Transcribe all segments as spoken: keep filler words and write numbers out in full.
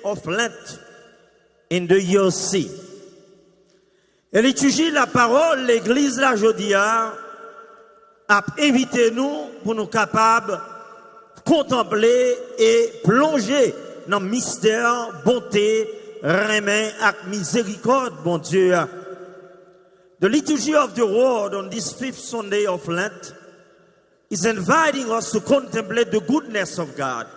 of Lent in the year C. E litiji lapawòl legliz la jodi a ap envite nou pou nou kapab kontanple e plonje nan mistè bonte, renmen ak mizerikòd Bondye a. The Liturgy of the Word on this fifth Sunday of Lent is inviting us to contemplate the goodness of God,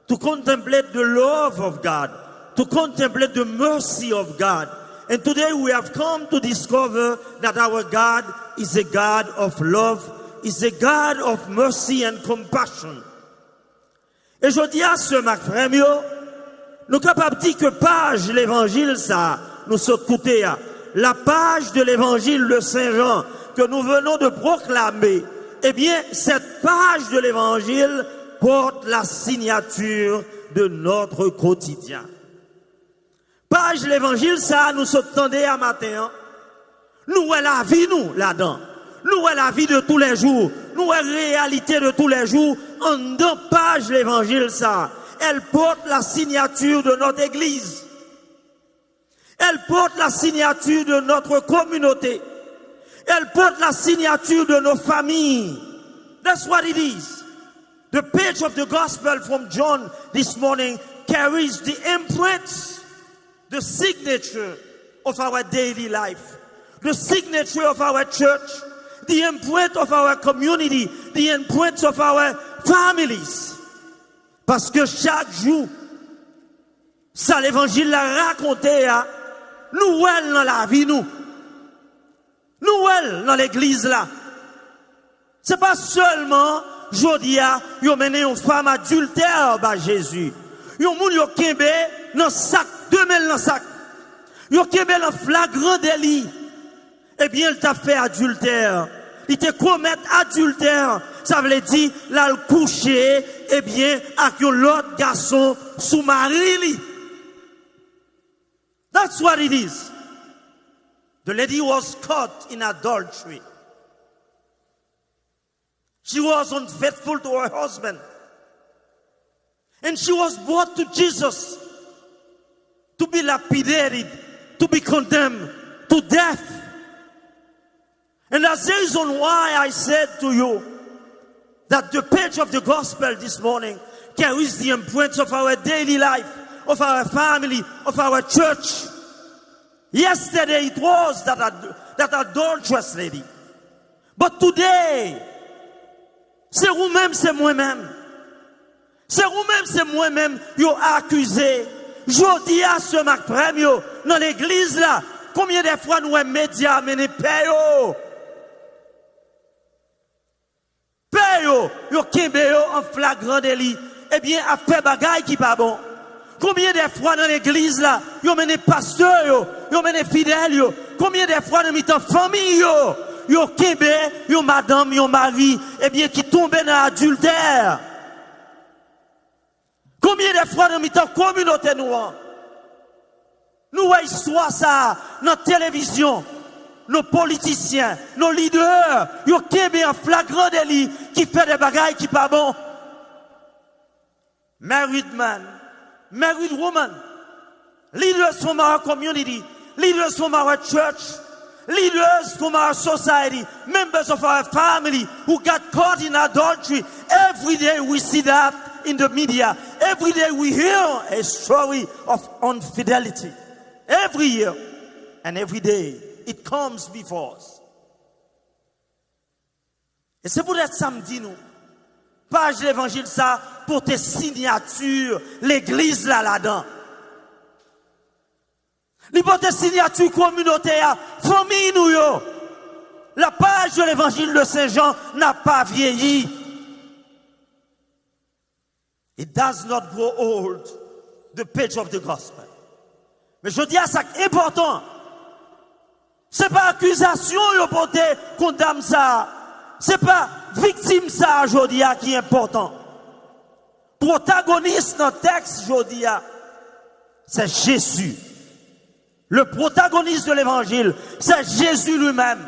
to contemplate the love of God, to contemplate the mercy of God. And today we have come to discover that our God is a God of love, is a God of mercy and compassion. E jodi a, sè m ak frè m yo, nou kapab di ke paj levanjil sa a nou sot koute a, la page de l'évangile de Saint Jean que nous venons de proclamer, eh bien, cette page de l'évangile porte la signature de notre quotidien. Paj levanjil sa a nou sot tande a maten an, nou wè lavi nou ladan. Nou wè lavi de toulèjou. Nou wè reyalite de toulèjou anndan paj levanjil sa a. Elle porte la signature de notre église. Elle porte la signature de notre communauté. Elle porte la signature de nos familles. That's what it is. The page of the gospel from John this morning carries the imprints, the signature of our daily life, the signature of our church, the imprint of our community, the imprint of our families. Paske chak jou, sa levanjil la rakonte a, nou wè l nan lavi nou. Nou wè l nan legliz la. Se pa sèlman jodi a yo mennen yon fanm adiltè ba Jezi. Yon moun yo kenbe nan sak, de men l nan sak. Yo kenbe l an flagran deli. Ebyen, l t ap fè adiltè. Li te komèt adiltè. Sa vle di, l al kouche, ebyen, ak yon lòt gason sou mari li. That's what it is. The lady was caught in adultery. She was unfaithful to her husband. And she was brought to Jesus to be lapidated, to be condemned to death. And that's the reason why I said to you that the page of the gospel this morning carries the imprints of our daily life, of our family, of our church. Yesterday it was that, ad- that adulterous lady. But today, se ou menm, se mwen menm. Se ou menm, se mwen menm yo akize. Jodi a, sè m ak frè m yo, nan legliz la, konbyen de fwa nou wè medya mennen pè yo? Pè yo, yo kenbe yo an flagran deli, ebyen, ap fè bagay ki pa bon. Konbyen de fwa nan legliz la, yo mennen pastè yo, yo mennen fidèl yo? Konbyen de fwa nan mitan fanmi yo, yo kenbe yon madanm, yon mari, ebyen, ki tonbe nan adiltè? Konbyen de fwa nan mitan kominote nou an, nou wè istwa sa a nan televizyon, nou politisyen, nou lidè, yo kenbe an flagran deli ki fè de bagay ki pa bon? Married man, married woman, leaders from our community, leaders from our church, leaders from our society, members of our family who got caught in adultery. Every day we see that in the media. Every day we hear a story of infidelity. Every year and every day it comes before us. E se poutèt sa m di nou, paj levanjil sa pote siyati legliz la ladan. Li pote siyati kominote a, fanmi nou yo. La page de l'évangile de Saint Jean n'a pas vieilli. It does not grow old, the page of the gospel. Men jodi a, sa k enpòtan, se pa akizasyon yo pote kont dam sa a. Se pa viktim sa a jodi a ki enpòtan. Pwotagonis nan tèks jodi a, se Jezi. Le protagoniste de l'évangile, c'est Jésus lui-même.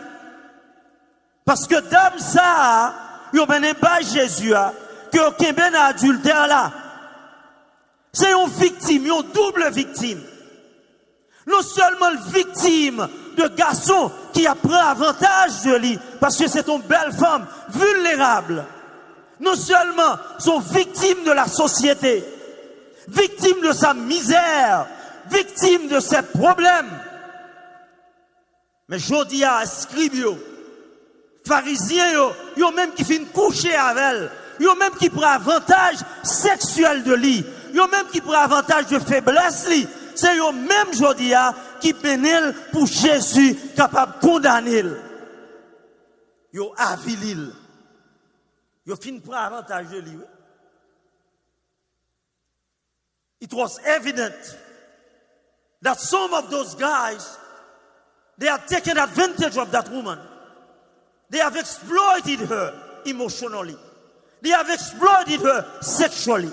Paske dam sa a, yo mennen bay Jezi a, ke yo kenbe nan adiltè la, Se yon viktim, yon double viktim. Non sèlman l viktim de gason ki ap pran avantaj de li, paske se yon bèl fanm vilnerab. Non sèlman se yon viktim de la sosyete, viktim de sa mizè, viktim de sèt pwoblèm. Men jodi a, eskrib yo, farizyen yo, yo menm ki fin kouche avè l, yo menm ki pran avantaj seksyèl de li, yo menm ki pran avantaj de feblès li, se yo menm jodi a ki mennen l pou Jezi kapab kondane l. Yo avili l. Yo fin pran avantaj de li, wi. It was evident that some of those guys, they have taken advantage of that woman. They have exploited her emotionally. They have exploited her sexually.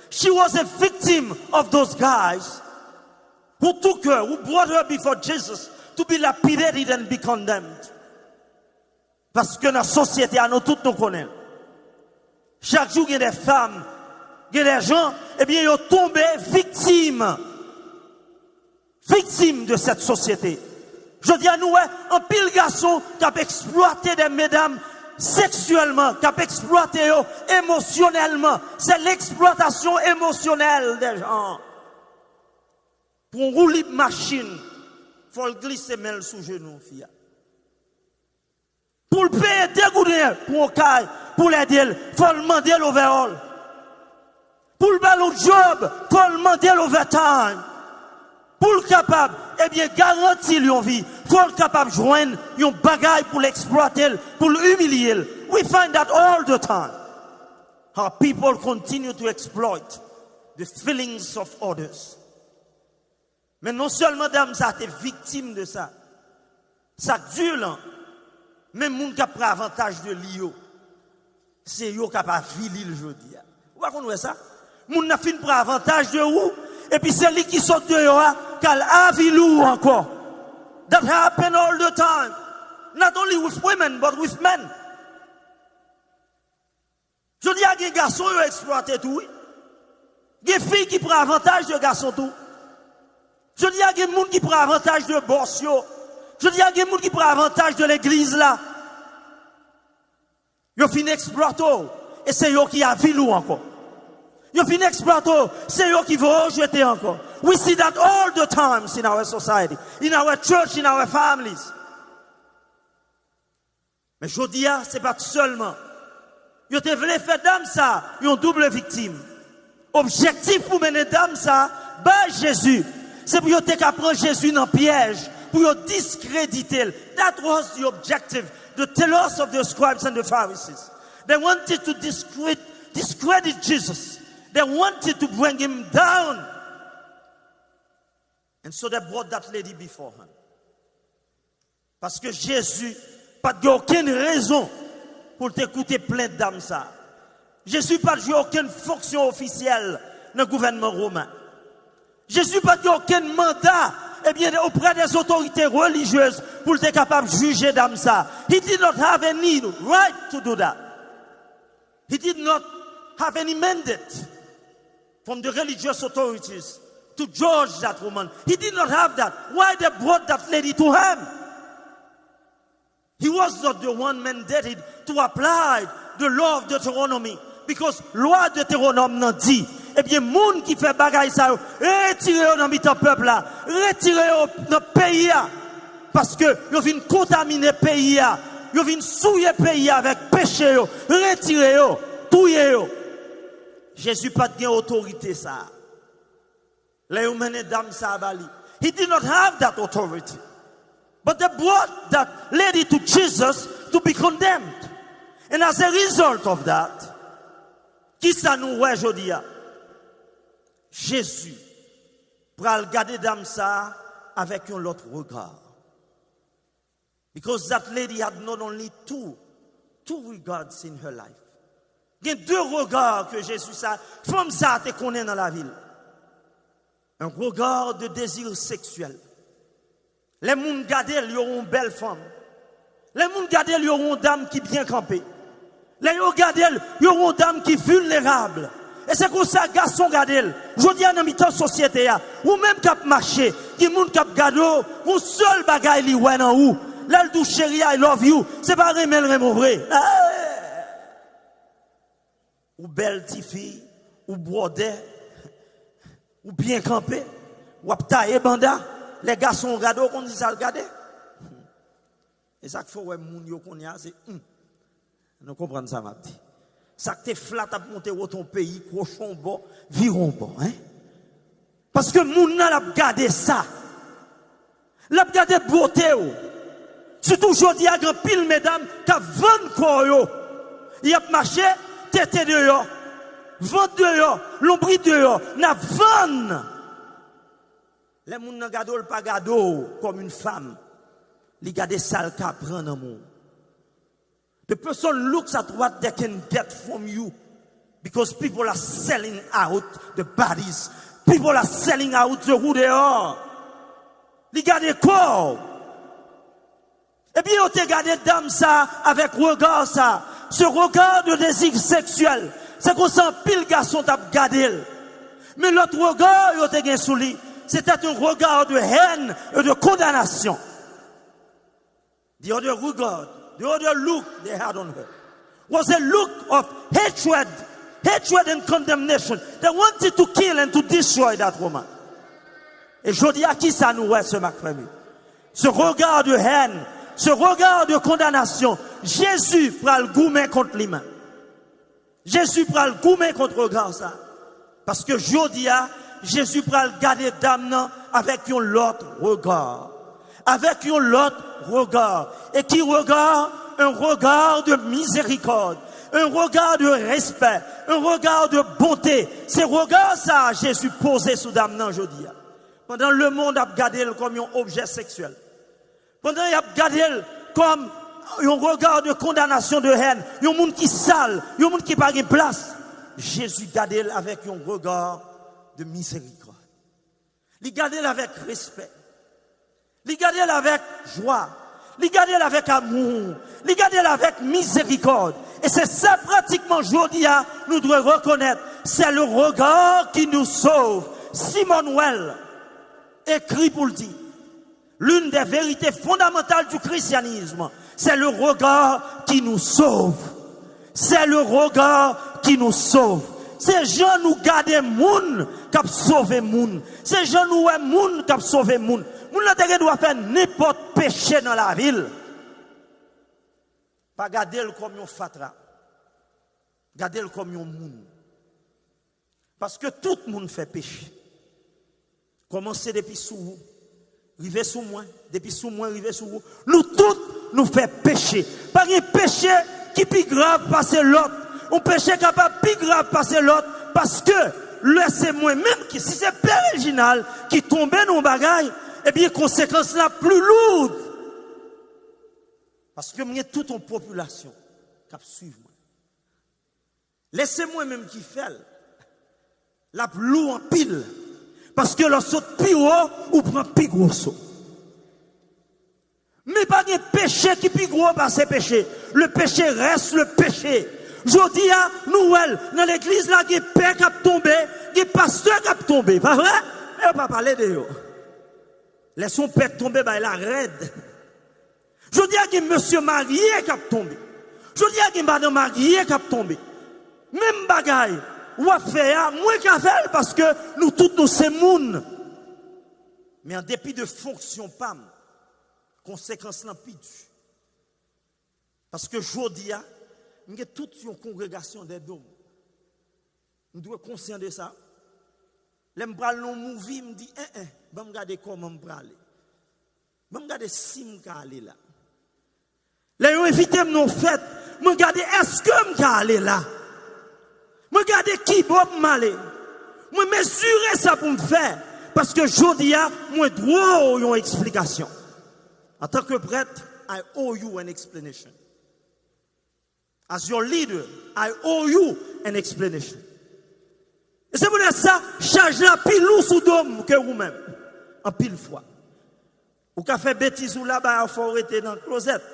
She was a victim of those guys who took her, who brought her before Jesus to be lapidated and be condemned. Paske nan sosyete a, nou tout nou konnen. Chak jou, gen de fanm, gen de jan, ebyen, yo tonbe viktim. Viktim de sèt sosyete. Jodi a, nou wè anpil gason k ap eksplwate de medam seksyèlman, k ap eksplwate yo emosyonèlman. C'est l'exploitation émotionnelle des gens. Pou yon woulib machin, fò l glise men l sou jenou fi a. Pou l peye de gouden pou yon kay, pou l ede l, fò l mande l overall. Pou l ba l yon job, fò l mande l overtime. Pou l kapab, ebyen, garanti l yon vi, fò l kapab jwenn yon bagay pou l eksplwate l, pou l imilye l. We find that all the time. How people continue to exploit the feelings of others. Men non sèlman dam sa te viktim de sa, sa k di lan, men moun k ap pran avantaj de li yo, se yo k ap avili l jodi a. Ou pa konn wè sa? Moun nan fin pran avantaj de ou, epi se li ki sot deyò a, k al avili w ankò. That happen all the time. Not only with women, but with men. Jodi a gen gason yo eksplwate tou, wi. Gen fi ki pran avantaj de gason tou. Jodi a gen moun ki pran avantaj de bòs yo. Jodi a gen moun ki pran avantaj de legliz la. Yo fin eksplwate w, e se yo ki avili w ankò. Yo fin eksplwate w, se yo ki voye w jete ankò. We see that all the times in our society, in our church, in our families. Men jodi a, se pa t sèlman. Yo te vle fè dam sa yon double viktim. Objektif pou mennen dam sa bay Jezi, se pou yo te ka pran Jezi nan pyèj, pou yo diskredite l. That was the objective, the telos of the scribes and the Pharisees. They wanted to discredit, discredit Jesus. They wanted to bring him down. And so they brought that lady before him. Paske Jezi pa t gen okenn rezon pou l te koute plent dam sa. Jezi pa t jwe okenn fonksyon ofisyèl nan gouvènman women. Jezi pa t gen okenn manda, ebyen, auprès des autorités religieuses pou l te kapab jije dam sa. He did not have any right to do that. He did not have any mandate from the religious authorities to judge that woman. He did not have that. Why they brought that lady to him? He was not the one mandated to apply the law of Deuteronomy. Because lwa Detewonòm nan di, ebyen, moun ki fè bagay sa yo, retire yo nan mitan pèp la, retire yo nan peyi a. Paske yo vin kontamine peyi a, yo vin souye peyi a avèk peche yo, retire yo, touye yo. Jezi pa t gen otorite sa a. Lè yo mennen dam sa a ba li, he did not have that authority. But they brought that lady to Jesus to be condemned. And as a result of that, kisa nou wè jodi a? Jezi pral gade dam sa a avèk yon lòt rega. Because that lady had not only two, two regards in her life. Gen de rega ke Jezi sa, fanm sa te konnen nan lavi l. Un regard de désir sexuel. Lè moun gade l, yo wè yon bèl fanm. Lè moun gade l, yo wè yon dam ki byen kanpe. Lè yo gade l, yo wè yon dam ki vilnerab. E se konsa gason gade l. Jodi a nan mitan sosyete a, ou menm k ap mache, gen moun k ap gade w, yon sèl bagay li wè nan ou. Lè l di w cheri, I love you, se pa renmen l renmen w vre. Ou bèl tifi, ou bwòdè, ou byen kanpe, w ap taye banda. Lè gason gade w, konn ki sa l gade. E sa k fè w wè moun yo kounye a se hmm. Nou konprann sa m ap di. Sa k te flat ap monte woton peyi, kwochon bò, viwon bò, en. Paske moun nan l ap gade sa. L ap gade bote w. Sitou jodi a gen anpil medam k ap vann kò yo. Y ap mache, tete deyò, vant deyò, lonbrit deyò, n ap vann. Lè moun nan gade w, l pa gade w kòm yon fanm. Li gade sa l ka pran nan men w. The person looks at what they can get from you because people are selling out the bodies. People are selling out the who they are. Li gade kò w. Ebyen, yo te gade dam sa avèk rega sa. Ce regard de désir sexuel. Se konsa anpil gason t ap gade l. Men lòt rega yo te gen sou li, c'était un regard de haine et de condamnation. The other regard, the other look they had on her was a look of hatred, hatred and condemnation. They wanted to kill and to destroy that woman. E jodi a, ki sa nou wè, sè m ak frè m yo? Ce regard de haine, ce regard de condamnation, Jezi pral goumen kont li menm. Jezi pral goumen kont rega sa. Paske jodi a, Jezi pral gade dam nan avèk yon lòt rega. Avèk yon lòt rega. E ki rega? Un regard de miséricorde, un regard de respect, un regard de bonté. Se rega sa a Jezi poze sou dam nan jodi a. Pandan lemonn ap gade l kòm yon objè seksyèl. Pandan y ap gade l kòm yon rega de kondanasyon, de hèn, yon moun ki sal, yon moun ki pa gen plas, Jezi gade l avèk yon rega de mizerikòd. Li gade l avèk respè. Li gade l avèk jwa. Li gade l avèk amou. Li gade l avèk mizerikòd. E se sa pratikman jodi a nou dwe rekonèt. C'est le regard qui nous sauve. Simone Weil ekri pou l di, l'une des vérités fondamentales du christianisme, c'est le regard qui nous sauve. C'est le regard qui nous sauve. Se jan nou gade moun k ap sove moun. Se jan nou wè moun k ap sove moun. Moun nan te gen dwa fè nenpòt peche nan lavi l. Pa gade l kòm yon fatra. Gade l kòm yon moun. Paske tout moun fè peche. Kòmanse depi sou ou, rive sou mwen, depi sou mwen, rive sou ou. Nou tout, nou fè peche. Pa gen peche ki pi grav pase lòt. Yon peche kapab pi grav pase lòt, paske lè se mwen menm ki, si se Pè Reginald ki tonbe nan yon bagay, ebyen, konsekans la pli loud. Paske m gen tout yon popilasyon k ap swiv mwen. Lè se mwen menm ki fè l, l ap lou anpil. Paske lè w sot pi wo, ou pran pi gwo so. Men pa gen peche ki pi gwo pase peche. Le péché reste le péché. Jodi a, nou wè l, nan legliz la, gen pè k ap tonbe, gen pastè k ap tonbe. Pa vre? Men yo pa pale de yo. Lè se yon pè k tonbe, bagay la rèd. Jodi a gen mesye marye k ap tonbe. Jodi a gen madanm marye k ap tonbe. Menm bagay w ap fè a, mwen ka fè l paske nou tout nou se moun. Men an depi de fonksyon pa m, konsekans lan pi di. Paske jodi a, m gen tout yon kongregasyon dèyè do m. M dwe konsyan de sa. Lè m pral nan yon movie, m di, en, en, ban m gade kòman m prale. Ban m gade si m ka ale la. Lè yo envite m nan yon fèt, mwen gade èske m ka ale la. Mwen gade ki bò pou m ale. Mwen mezire sa pou m fè. Paske jodi a, mwen dwe w yon eksplikasyon. Antanke prèt, I owe you an explanation. As your leader, I owe you an explanation. E se poutèt sa, chaj la pi lou sou do m ke ou menm. Anpil fwa. Ou ka fè betiz ou la, bagay fò w rete nan klozèt.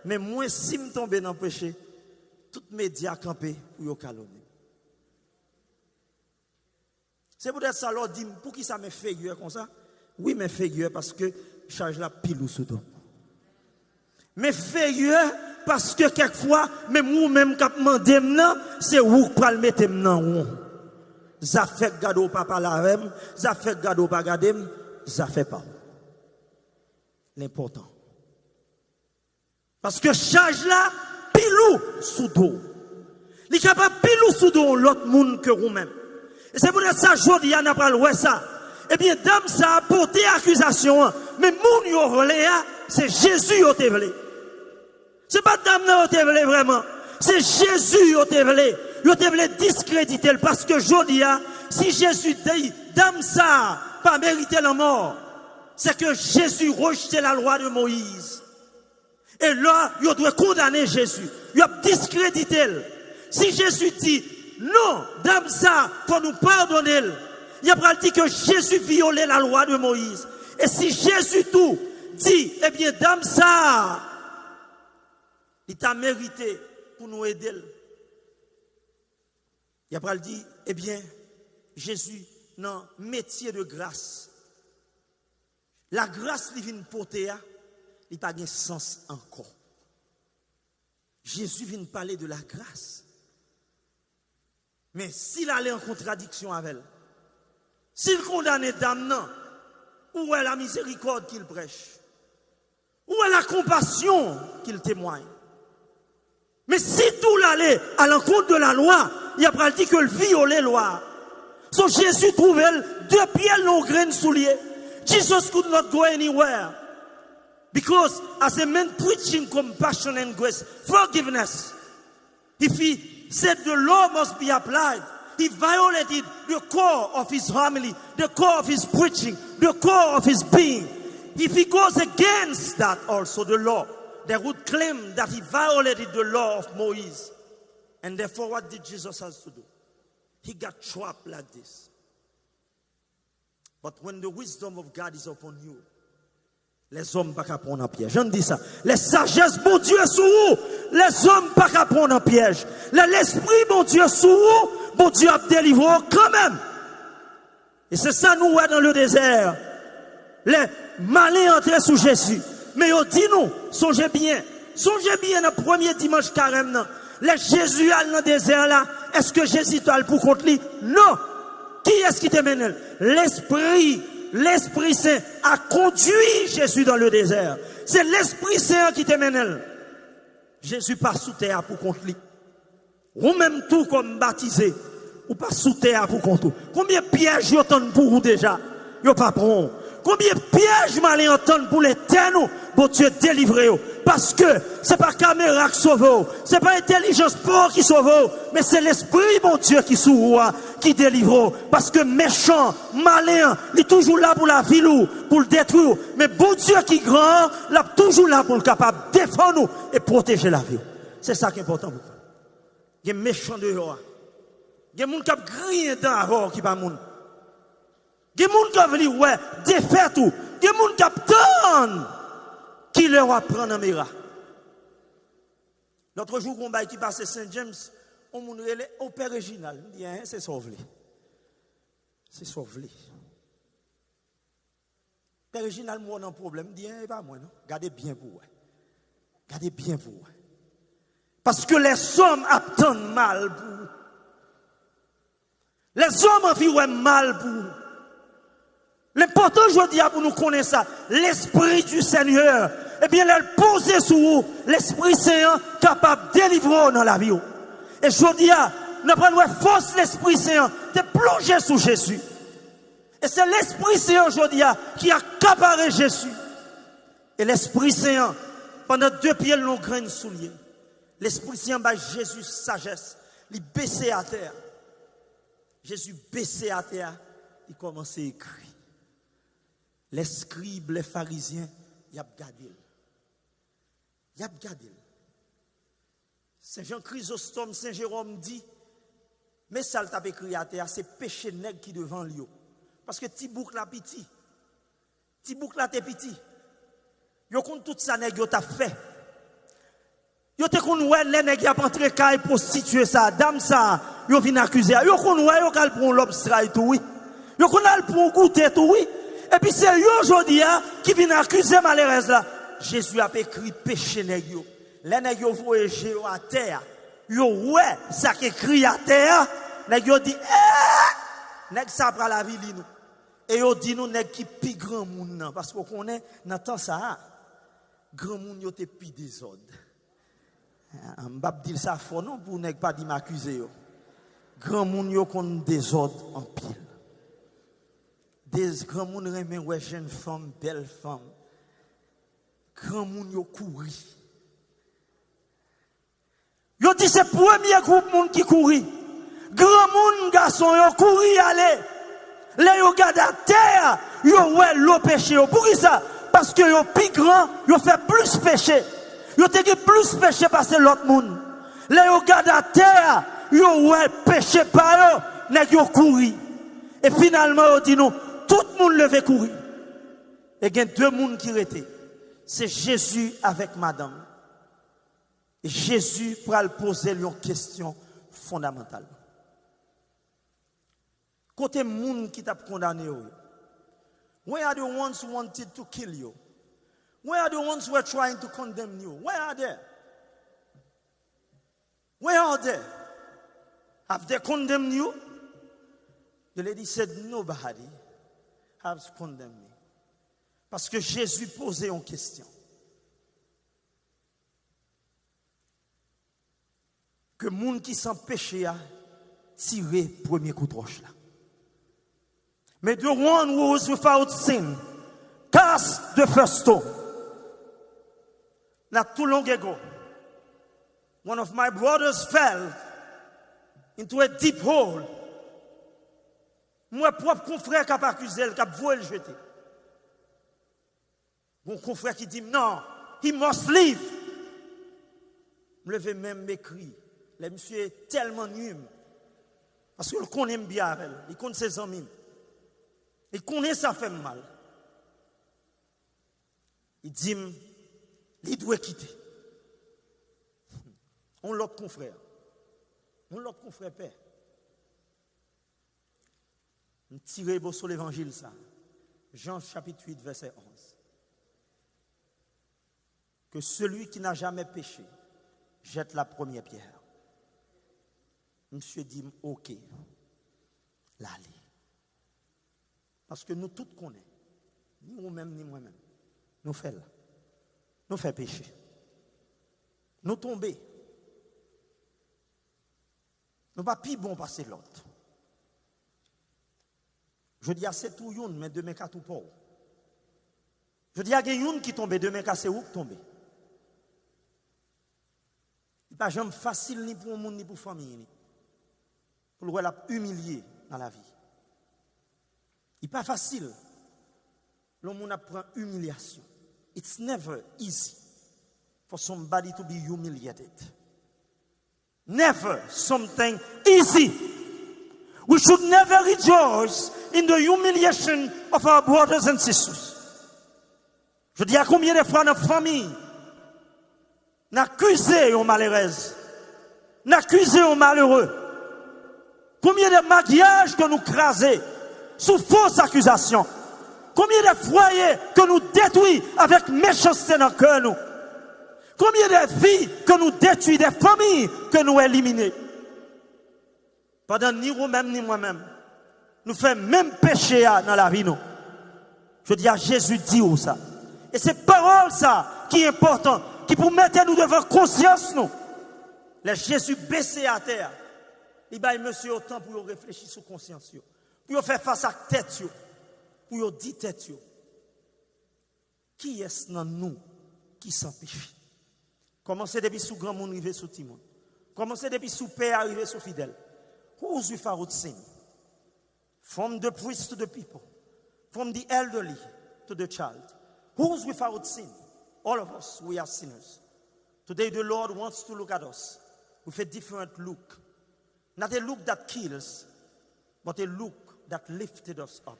Men mwen, si m tonbe nan peche, tout medya kanpe pou yo kalone m. Se poutèt sa, lè w di m, "Poukisa m enferyè konsa?" Wi, m enferyè paske chaj la pi lou sou do m. M enferyè paske kèkfwa, menm ou menm k ap mande m nan, se ou k pral mete m nan won. Zafè k gade w pa pale avè m, zafè k gade w pa gade m, zafè pa w. L enpòtan. Paske chaj la pi lou sou do w. Li kapab pi lou sou do yon lòt moun ke ou menm. E se poutèt sa jodi a n ap al wè sa. Ebyen, dam sa a pote akizasyon an, men moun yo vle a, se Jezi yo te vle. Se pa dam nan yo te vle vrèman. Se Jezi yo te vle. Yo te vle diskredite l paske jodi a, si Jezi di dam sa a pa merite lanmò, se ke Jezi rejte la lwa de Moyiz. E la, yo dwe kondane Jezi. Y ap diskredite l. Si Jezi di, "Non, dam sa, fò nou padone l," y ap pral di ke Jezi vyole la lwa de Moyiz. E si Jezi tou di, "Ebyen, dam sa, li ta merite pou nou ede l," y ap pral di, "Ebyen, Jezi nan metye de gras." Lagras li vin pote a, li pa gen sans ankò. Jezi vin pale de lagras. Men si l ale an kontradiksyon avè l, si l kondane dam nan, ou wè la mizerikòd ki l prèch, ou wè la konpasyon ki l temwanye. Men si tou l ale alankont de la lwa, y ap pral di ke l vyole lwa a. So Jezi twouve l de pye l nan yon grenn soulye. Jesus could not go anywhere. Because as a man preaching compassion and grace, forgiveness, if he said the law must be applied, he violated the core of his homily, the core of his preaching, the core of his being. If he goes against that also, the law, they would claim that he violated the law of Moïse. And therefore, what did Jesus has to do? He got trapped like this. But when the wisdom of God is upon you, lèzòm pa ka pran w nan pyèj. Ann di sa. Lè sajès Bondye sou ou, lèzòm pa ka pran w nan pyèj. Lè Lespri Bondye sou ou, Bondye ap delivre w kanmenm. E se sa nou wè dans le désert. Lè malen antre sou Jezi, men yo di nou, sonje byen, sonje byen nan premye dimanch karèm nan, lè Jezi al nan dezè la, èske Jezi t al pou kont li? Non. Kiyès ki te mennen l? Lespri, Lespri Sen a kondui Jezi dans le désert. Se Lespri Sen an ki te mennen l. Jezi pa sou tè a pou kont li. Ou menm tou kòm batize, ou pa sou tè a pou kont ou. Konbyen pyèj yo tann pou ou deja? Yo pa pran w. Konbyen pyèj malen an tann pou lete nou? Bondye delivre yo. Paske se pa kamera k sove w, se pa entèlijans pa w ki sove w, men se Lespri Bondye ki sou ou a ki delivre w. Paske mechan, malen an, li toujou la pou lavil ou, pou l detwi w. Men Bondye ki gran an, l ap toujou la pou l kapab defann ou e pwoteje lavi w. Se sa ki enpòtan pou ou. Gen mechan deyò a. Gen moun k ap griyen dan avè w ki pa moun. Gen moun k ap vle wè defèt ou. Gen moun k ap tann kilè w ap pran nan mera. Lòt jou, gen yon bay ki pase Saint James, yon moun rele, "O Pè Reginald." M di, "Hein, se sa w vle. Se sa w vle." Pè Reginald, m wè w nan pwoblèm. M di, "En, e pa mwen, non. Gade byen pou w wè. Gade byen pou w wè." Paske lèzòm ap tann mal pou ou. Lèzòm anvi wè mal pou ou. L enpòtan jodi a pou nou konnen sa. Lespri di Senyè, ebyen, lè l poze sou ou, Lespri Sen an kapab delivre w nan lavi w. E jodi a, n ap pral wè fòs Lespri Sen an te plonje sou Jezi. E se Lespri Sen an jodi a ki akapare Jezi. E Lespri Sen an, pandan de pye l nan yon grenn soulye, Lespri Sen an bay Jezi sajès. Li bese atè a. Jezi bese atè a, li kòmanse ekri. Lè skrib, lè farizyen, y ap gade l. Y ap gade l. Sen Jan Krizostòm, Sen Jewòm di, men sa l t ap ekri atè a, se peche nèg ki devan l yo. Paske ti bouk la piti. Ti bouk la te piti. Yo konn tout sa nèg yo t ap fè. Yo te konn wè lè nèg y ap antre kay pwostitye sa, dam sa, yo vin akize a. Yo konn wè yo k al pran yon lòbstray tou, wi. Yo konn al pran goute tou, wi. Epi se yo jodi a ki vin akize malerèz la. Jezi ap ekri peche nèg yo. Lè nèg yo voye je yo atè a, yo wè sa k ekri atè a, nèg yo di, ee! Nèg sa pral avili nou. E yo di nou nèg ki pi granmoun nan, paske w konnen nan tan sa a, granmoun yo te pi dezòd. M p ap di l sa fò non pou nèg pa di m akize yo. Granmoun yo konn dezòd anpil. Dez, granmoun renmen wè jenn fanm, bèl fanm. Granmoun yo kouri. Yo di se premye gwoup moun ki kouri. Granmoun, gason yo kouri ale. Lè yo gade atè a, yo wè lo peche yo. Poukisa? Paske yo pi gran, yo fè plis peche. Yo te gen plis peche pase lòt moun. Lè yo gade atè a, yo wè peche pa yo, nèg yo kouri. E finalman, yo di nou, tout moun leve kouri. E gen de moun ki rete. Se Jezi avèk madanm. E Jezi pral poze l yon kesyon fondamantal. Kote moun ki t ap kondane yo ye? Where are the ones who wanted to kill you? Where are the ones who were trying to condemn you? Where are they? Where are they? Have they condemned you? The lady said, nobody has condemned me. Paske Jezi poze yon kesyon. Ke moun ki san peche a tire premye kout wòch la. May the one who is without sin cast the first stone. Not too long ago, one of my brothers fell into a deep hole. M wè pwòp konfrè k ap akize l, k ap voye l jete. Gon konfrè ki di m, non, he must leave. M leve men m, m ekri. Lè misye tèlman nui m, paske l konnen m byen avè l, li konn se zanmi m, li konnen sa fè m mal. Li di m, li dwe kite. On lòt konfrè, on lòt konfrè pè. M tire moso levanjil sa. Jean chapitre huit, verset onze. Que celui qui n'a jamais péché jette la première pierre. Misye di m, oke, l ale. Paske nou tout konnen, ni ou menm, ni mwen menm, nou fè l. Nou fè peche. Nou tonbe. Nou pa pi bon pase lòt. Jodi a se tou youn, men demen ka tou pa w. Jodi a gen youn ki tonbe, demen ka se ou k tonbe. Li pa janm fasil ni pou yon moun, ni pou fanmi li, pou l wè l ap imilye nan lavi. Li pa fasil lè yon moun ap pran imilyasyon. It's never easy for somebody to be humiliated. Never something easy. We should never rejoice in the humiliation of our brothers and sisters. Jodi a, konbyen de fwa nan fanmi n akize yon malerèz, n akize yon malere? Konbyen de maryaj ke nou kraze sou fo akizasyon? Konbyen de fwaye ke nou detwi avèk mechanste nan kè nou? Konbyen de vi ke nou detwi, de fanmi ke nou elimine? Pandan ni ou menm ni mwen menm, nou fè menm peche a nan lavi nou. Jodi a, Jezi di w sa. E se pawòl sa ki enpòtan, ki pou mete nou devan konsyans nou. Lè Jezi bese atè a, li bay mesye yo tan pou yo reflechi sou konsyans yo, pou yo fè fas ak tèt yo, pou yo di tèt yo, kiyès nan nou ki san peche? Kòmanse depi sou granmoun rive sou timoun. Kòmanse depi sou pè a rive sou fidèl. Who's without sin? From the priest to the people, from the elderly to the child. Who's without sin? All of us, we are sinners. Today, the Lord wants to look at us with a different look. Not a look that kills, but a look that lifted us up.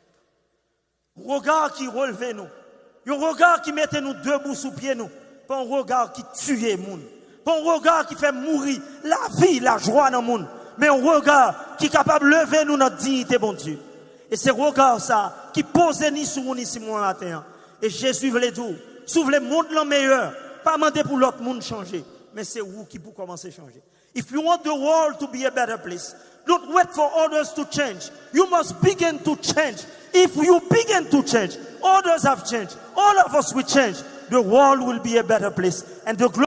Yon rega ki relve nou. Yon rega ki mete nou debou sou pye nou. Pa yon rega ki tiye moun. Pa yon rega ki fè mouri lavi, lajwa nan moun. Men yon rega ki kapab leve nou nan diyite Bondye. E se rega sa ki poze ni sou ou ni sou mwen maten an. E Jezi vle di w, si w vle mond lan meyè, pa mande pou lòt moun chanje, men se ou ki pou kòmanse chanje. If you want the world to be a better place, don't wait for others to change. You must begin to change. If you begin to change, others have changed. All of us will change. The world will be a better place. And the